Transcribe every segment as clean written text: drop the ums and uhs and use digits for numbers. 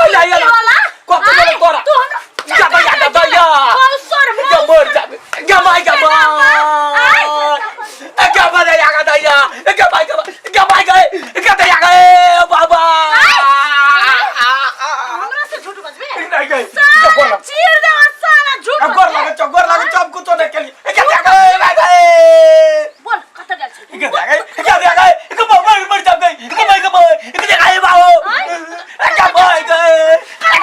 पहिले ये वाला कथी भेलै तोरा तू हमरा गे भैया गे भैया मौसर गे मर जा गे माय गे माय गे भैया गे दैया गे माय गे गे माय गे गे दैया गे बाबा हमरा से झूठ बजबे नहीं गई साला गोर लग चीर दे साला झूठ गोर बजबे। लगे चो गोर लगे चो हम कुछो नहीं केली गे दैया गे माय गे बोल कत गेल छी गे दैया गे गे दैया गे गे मर मर जा गई गे माय गे माय गे दैया गे बाबू गे माय गे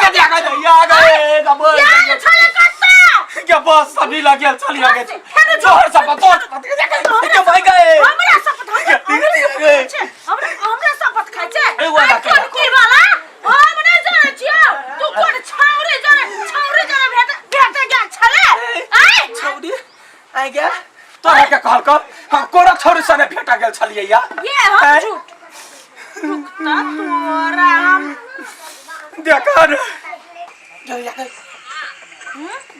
गे दैया गे दैया गे गे माय यार छले कत्ता के बस सभी लगे चली गए फेरो जोर से पतो के भाई गए हमरा शपथ हमरा हमरा शपथ छै हमरा हमरा शपथ खाइ छै ए, वाला आइ कोन की वाला हम नहि जानै छियौ तू कोन छाउरे जाने छाउरे जाने भेट भेट गेल छले आइ छौड़ी आइ गे तोरा के कहल कर हम कोरा छौड़ी सने भेटा गेल छलियै या ये हम आँय? झूठ रुकता तोरा हम देखा रे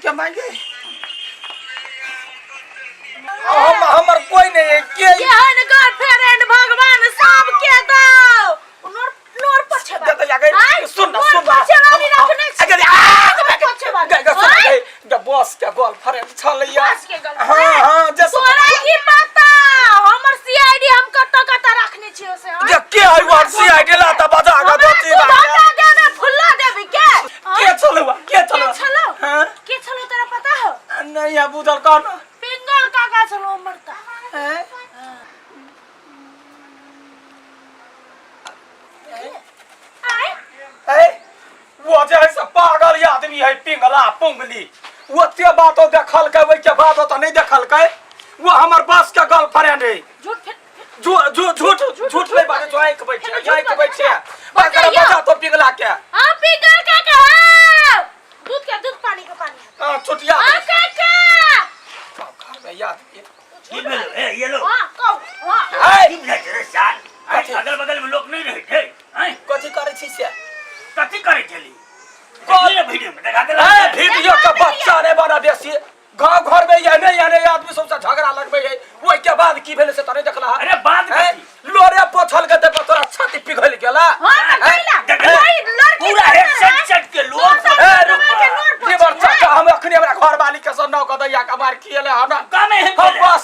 के माय गे हम हमर कोई नहीं है के केहन गर्लफ्रेंड भगवान सबके दो नोर नोर पोछे दे दे गई आँय, सुन ना नोर सुन ना पोछे वाली रखने छी। अगर आ नोर पोछे वाली। गई गई सुन आँय, गई के बॉस के गर्लफ्रेंड छलैया बॉस के गर्लफ्रेंड। हां हां जे तोरा की पता हमर सीआईडी हम कत कत रखने छियो से आँय? जे के है वो सीआईडी ला त बजा के हमरा दोची तू बा धोखा देबे फुल्ला देबी के आँय? के छलुआ के छलुआ के छलो हां के छलो तोरा पता हो नहीं है बुझल कौन पिंगल काका छलो हमर त हैं आय ए वो जे है से पागल आदमी है पिंगला पुंगली ओते बातो देखलकै ओहिके बादो तऽ नहि देखलकै वो हमर बस के गर्लफ्रेंड है झूठ फिर झूठ झूठ झूठ नहीं बाजे जो आंख बैठे झूठ आंख बैठे बाजे बकरा बजा तो पिघला के हां पिंगल काका हाँ। दूध के दूध पानी के पानी हां चुटिया हां काका घर में याद की भेल ए ये लो हां कहू हां ए की भेल रे साल कथी? अगल बगल में लोग नहीं रहे थे हैं कथी करै छी से कथी करे छली कौन? देखली ना वीडियो में देखा देला ए वीडियो के बच्चा ने बना बेसी गांव घर में एहने एहने आदमी सबसे झगड़ा लगबै है ओहि के बाद की भेलै से तने देखला अरे बात हैं? कथी लोरे पोछल के देखो तोरा छाती पिघल गेला हां त हैं? कैला देखला? वही लड़की पूरा के हेड अंदर सेट है। सेट के लोग दोसर ए, के रुक के नोर लिवर पोछी है। चाचा हम अखनी हमरा घर वाली के सन्ना के दैया के मार खियले हन कमे है हम बस